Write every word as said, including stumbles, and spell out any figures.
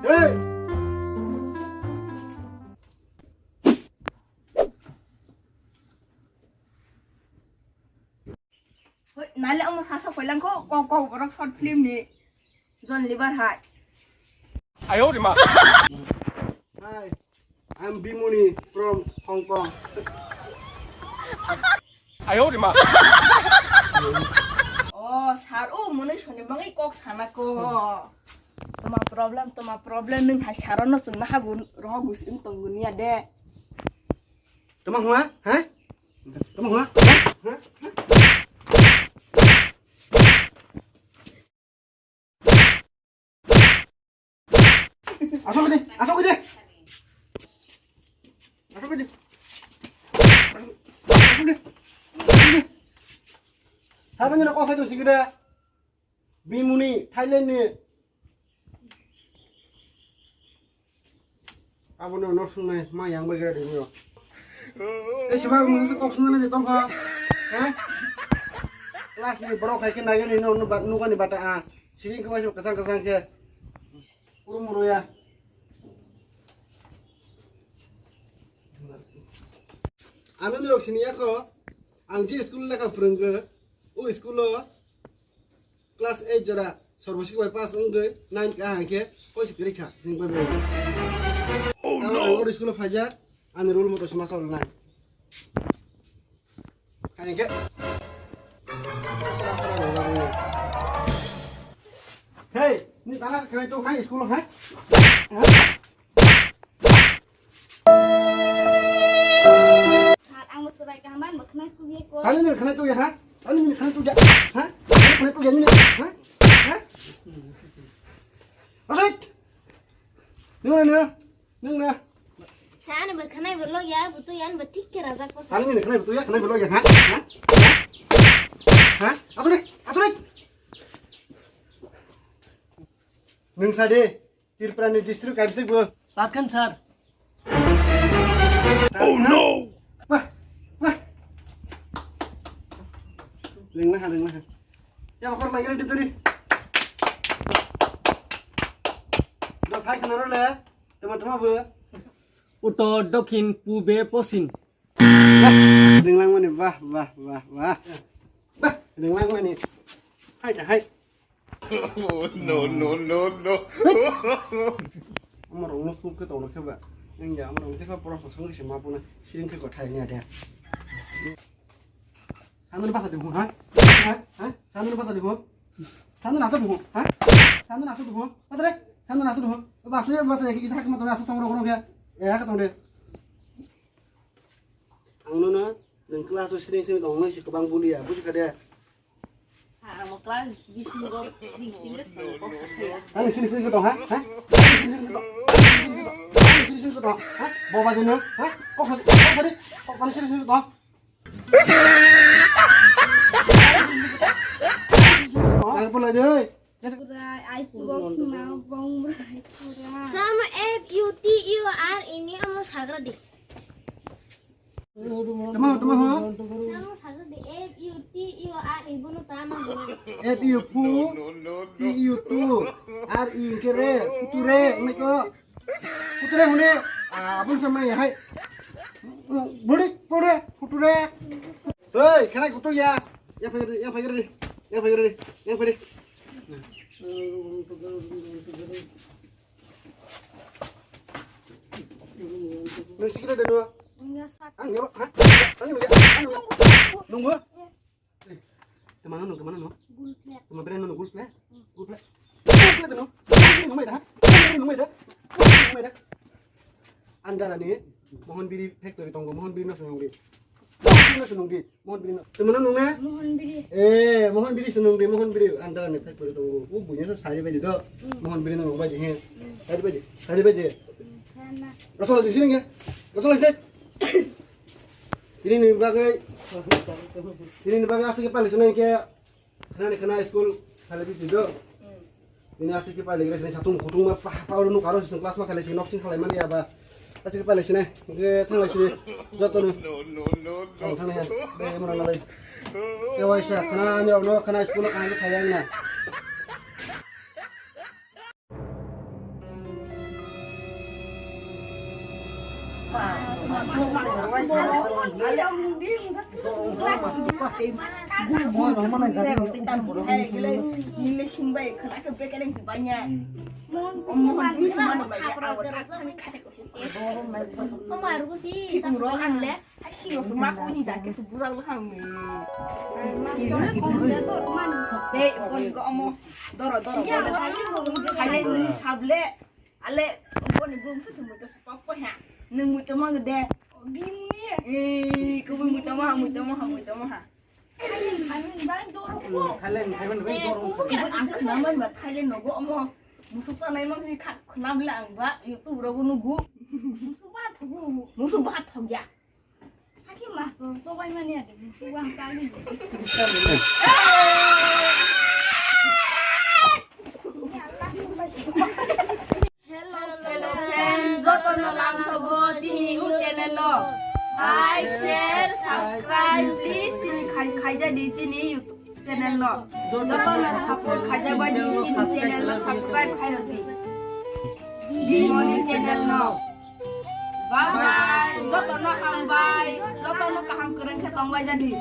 Hey! Hoi, nale omo sasa koilang ko, ko, ko borok short film ni John Liver hai. Ayo de ma. Hi, I'm Bimuni from Hong Kong. Ayo de ma. Oh, sir, oh, mone soni bangi kok sana ko. Toma problem, toma problem, nung hai sir no sun na hagun, roho gus in tong gunia de. Toma hua, ha? Toma hua, ha? Ha? Asok de, asok de. Asok de. Asok de. Saben na kok satu sikida. Bimuni, Thailand ni. Abono no sungnai, ma yang bai gra dino. Ei, siba mung se kok sungnai je tongkha. Ha? Class ni borok hai khe nagani no, no, nugani bata a. Siring khe waisa kasang kasang khe. Uru muru ya. Ano ni rok sini ya kho. Ang je school lekha phwrwngkha. O school o Class eight jora Sarva Shikha bai pass wngwi nine ka hangkhe poisa kwrwi kha, sini bai bai. Oh, no. Ang oro school o phaijak, ani rule moto se ma cholnai. Hangkhe. Hey, ni tana se khanai to hai school o hai? Ha? Sir, ang bo chwrai kaham, ang bo khwnai khubiya ko. Ani ni khwnai tuya, ha? Ani ni khwnai tuya, ha? Ani khwnai tuya, ni, ha? Ha? Asik! Nung na, nung na. Sir, ani bo khwnai bo logya, bo tuya, ani bo thik khe rajak ko, sir. Ani ni khwnai tuya, khwnai bo logya, ha? Ha? Ha? Aturik, aturik! Nung sa de. Tripura ni district kaibsik bo. Jharkhand, sir. Jharkhand? Oh, no! Wah, wah. Lengna ha, lengna ha. Ya, bakor lagi na ditari. Do sai kana role. Tama, tama bo. Uttor, dokhin, pube, poschim. Wah, lenglang mani, wah, wah, wah, wah. Wah, lenglang mani. Hai, hai. No, no, no, no. Amar rong no suk ke tong khe ba. Nang ya amar rong se kha pora song se ma puna siring khe ko thai nya de. Sanu ni basa de hu, ha? Ha? Ha? Sanu ni basa de hu. Sanu na sa de hu, ha? Sanu na sa de hu. Basa de. Sanu na sa de hu. Ba su ya basa ya ki sa ka ma to na sa tong ro ro khe. Ya ka tong de. Ang no no nang class o siring siring tong nai si kwbang bulia buji kha de. Ha, amo class bisingo sring sring tong kok sathaya. Ani sini sini tong ha? Ha? Ani sini sini tong. Ani sini sini tong. Ani sini sini tong. Ha? Boba jeno? Ha? Kok sari, kok sari, kok sari sini sini tong. Ang pula jai. Bwrai, ai tubok khna bong bwrai pura. Sama F U T U R ini amo sagra di. Tama, tama, ha? Sama sagra di F U T U R ibu no tama. F U fu, T U tu, R I kere, future, mai ko. Future hune, ah, abun sama ya hai. Budi, pore, future. Hei, kena kutu ya. Yang pagi, yang pagi, yang pagi, yang pagi. Nung sikira de dua. Ang nyawa, ha? Ang nyawa, ang nyawa. Nunggu. Kemana nung, kemana nung? Gulplek. Kemana brand nung gulplek? Gulplek. Gulplek nung. Nung mai da. Nung mai da. Nung mai da. Andara ni Mohan Biri factory tongo, Mohan Biri no sunung di. Mohan Biri no sunung di. Mohan Biri no. Kemana nung ne? Mohon biri. Eh, Mohan Biri sunung di, Mohan Biri andara ni factory tongo. U bunya sa sari bai di do. Mohan Biri no bai di he. Sari bai di. Sari bai di. Sana. Asal di sini ya. Asal di. Ini ni bagwi, ini ni bagwi aswk khe pailai sinai khe, khna ni khna school khalai bisi do. Ini aswk khe pailai gre sinai satung khutung ma pa pa oro nuk aro sing class ma khalai sing nok sing khalai mani aba. Aswk khe pailai sinai, khe thanglai sinai, joto no. Ang thanglai ha, be mo nalai. Ke waisa khna ni rok no khna school no khalai khalai na. Hai, siro se ma kuni ja ke se bujak le hang ni. Tei boni ko omo doro doro boni. Khale ni sable ale boni bung se se muto se pap ko ha. Nung muto mang de. Bini. Eh, ko muto ma muto ma muto ma. Khale ni khale ni doro. Ibu ang khna man ba khale nogo omo. Musuk sa nai mang si khat khna bla ang ba YouTube rogo nugu. Musuk ba thogu. Musuk ba thogya. Haki mas to, to bai mani ade, buang kali. Hello, hello friends, joto no lam sogo chini YouTube channel lo. Like, share, subscribe, please chini khai, khaija di chini YouTube channel lo. Joto no support khaija bai di chini channel lo subscribe khai rw di. Di moni channel no. Bye bye. Joto no hambai. Joto no kaham kwrwng khe tong bai jadi.